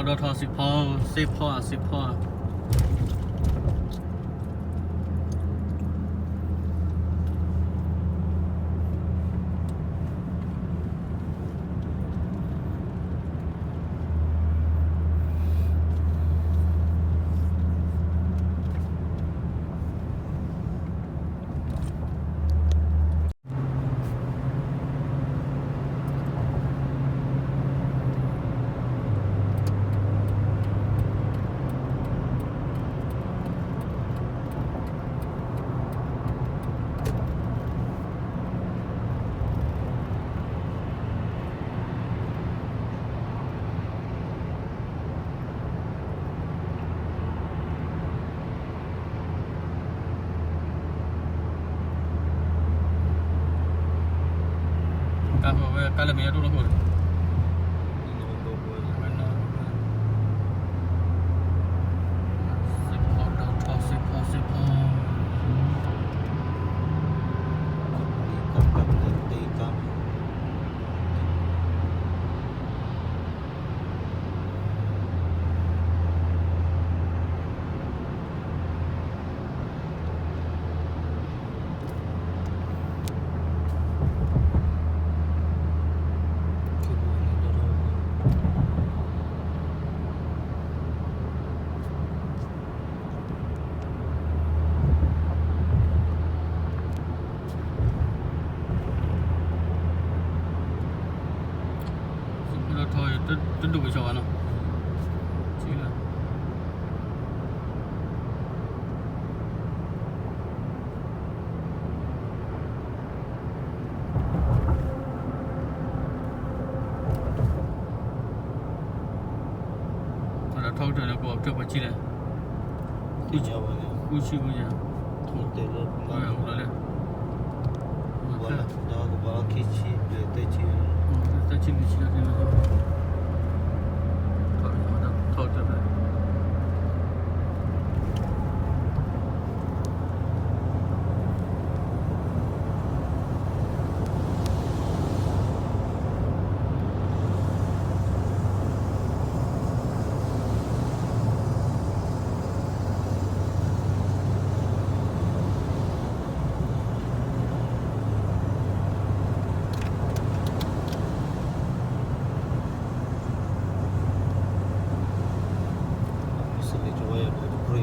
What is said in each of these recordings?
ထီၣ်စ့ၢ်ဖီ, စ့ၢ်ဖီဧါ, စ့ၢ်ဖီဧါ. ကါလၢမ့ၢ်အဒိၣ်လီၤခိၣ်, စ့ၢ်ဖီဒီးထီၣ်စ့ၢ်ဖီ, စ့ၢ်ဖီ. စ့ၢ်ဖီဒီးထီၣ် တဒိၣ်ကဆီဘၣ်နီၤ, စ့ၢ်လၢ အဒီးထီၣ်ကတၢၢ်န့ၣ် ကီၢ်ကၢၢ်ပှဲၤဆံလဲၣ်, ဃုဆံ, ဃုဆံ, ဃုဆံ, လၢ သၢဆံလွံၢ်ဆံလီၤ, ထီၣ်ကတၢၢ်ဖဲ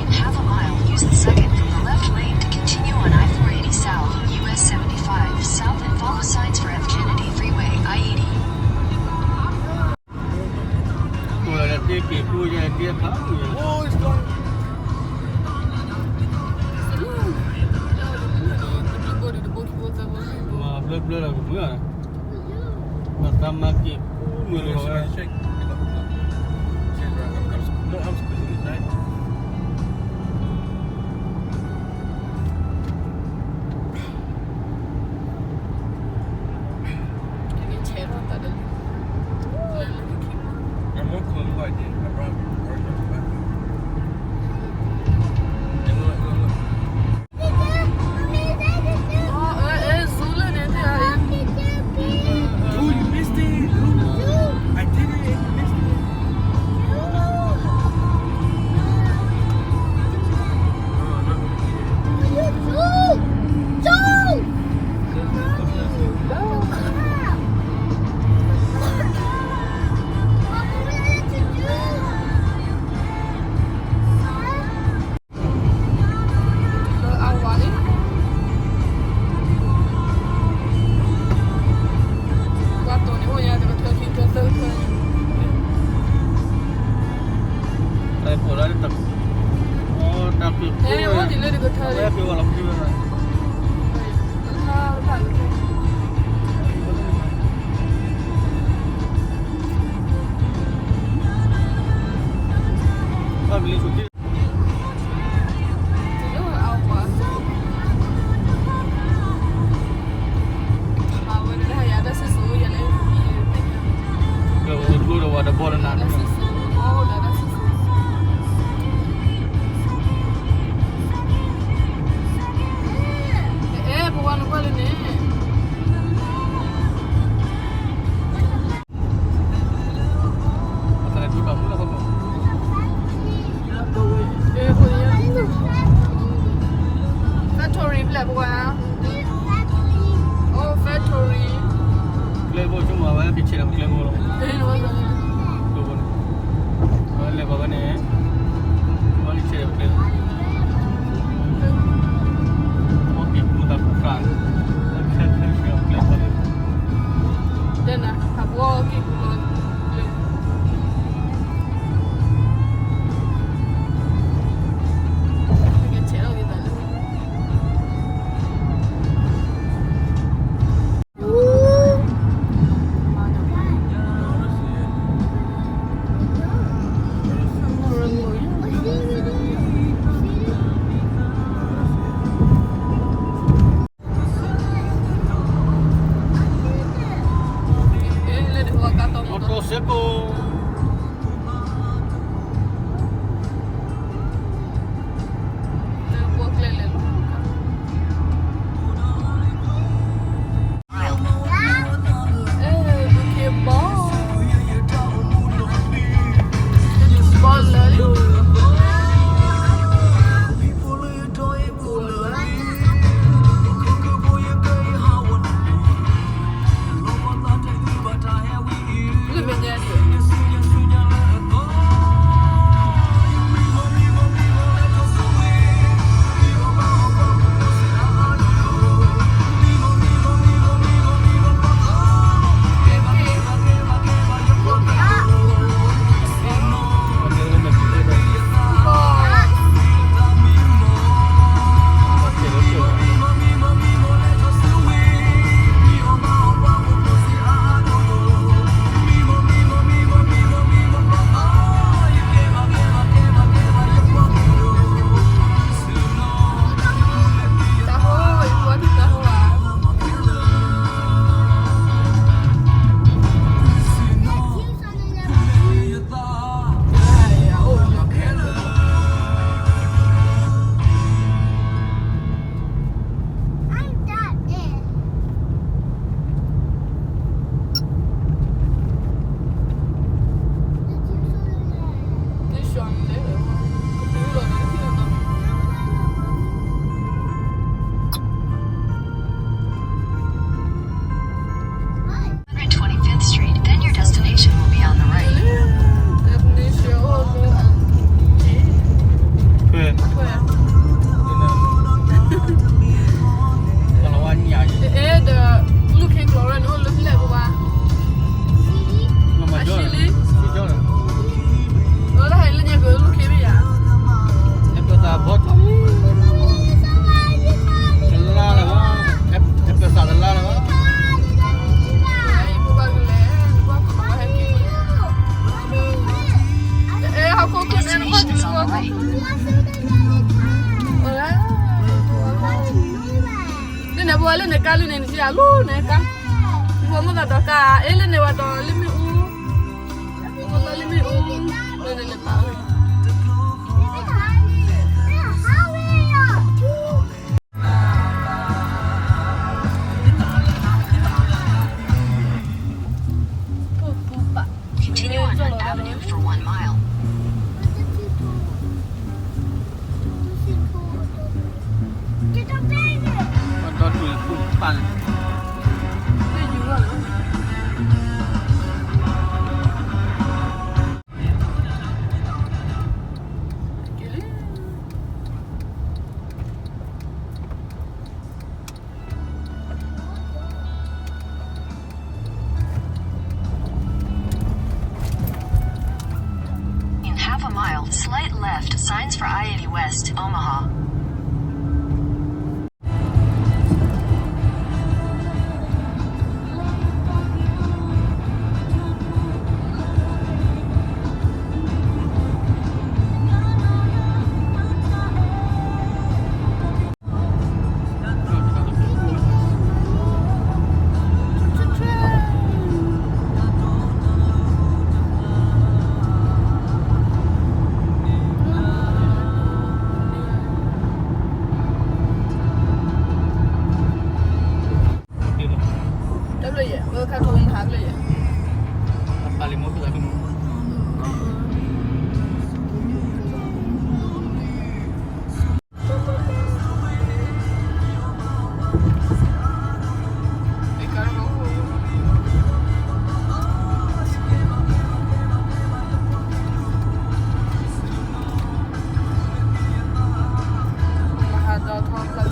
In half a mile, use the second from the left lane to continue on I four eighty South, U S seventy-five South and follow signs for F Kennedy Freeway, I eighty. ဘျၢဘျၢလီၤကမုာ်, ဘၣ်သးမၤက့ၤပူၤမုာ်လီၤဝဲ. Oh, you missed it. I did it. You missed it. ပှၤ, အိၣ် factory, ကျဲဘိၣ်ဆိကမိၣ်ဝဲ ကဆဲးဒီးကျဲဘိၣ်လီၤ, ကျဲဘိၣ်န့ၣ်, အဝဲလဲၤပှၤဝဲန့ၣ်, အဝဲကဆဲးဒီးကျဲ, အဝဲက့ၤပူၤသးပူၤဃာ်, တဲနၤ ဖးဘီက့ၤပူၤလီၤ, ကဆဲးဒီးသးလၢ motorcycle. Street, then your destination will be on the right. အဲ ဒီး လူၢ်ခ့ကျိးရၢန့ၣ် အိၣ်လၢဖဲလဲၣ်ပဝါ, အဆံလံ, လၢဟဲလၢညါကလူၢ်ခ့မ့ၢ်ယၤ, အဲ ပသးဘီထီၣ်, တလါလၢၤဘၣ်, အဲ ပသးတလါလၢၤဘၣ်. န့ၣ်န့ၣ် ပဝဲလၢန့ၣ်ကါလၢန့ၣ် နစံးအလီၢ်န့ၣ်ကါ, ပမိၢ်သးဒီးကါ အ့ လၢန့ၣ်ဝဲဒီးလၢမ့ၣ်အူ, ပမိၢ်သးလၢမ့ၣ်အူ, လၢန့ၣ်န့ၣ်ပာ်ဝဲ Continue on Hunt Avenue for one mile. In half a mile, slight left, signs for I eighty West, Omaha. လီၤထီၣ်ဖျီ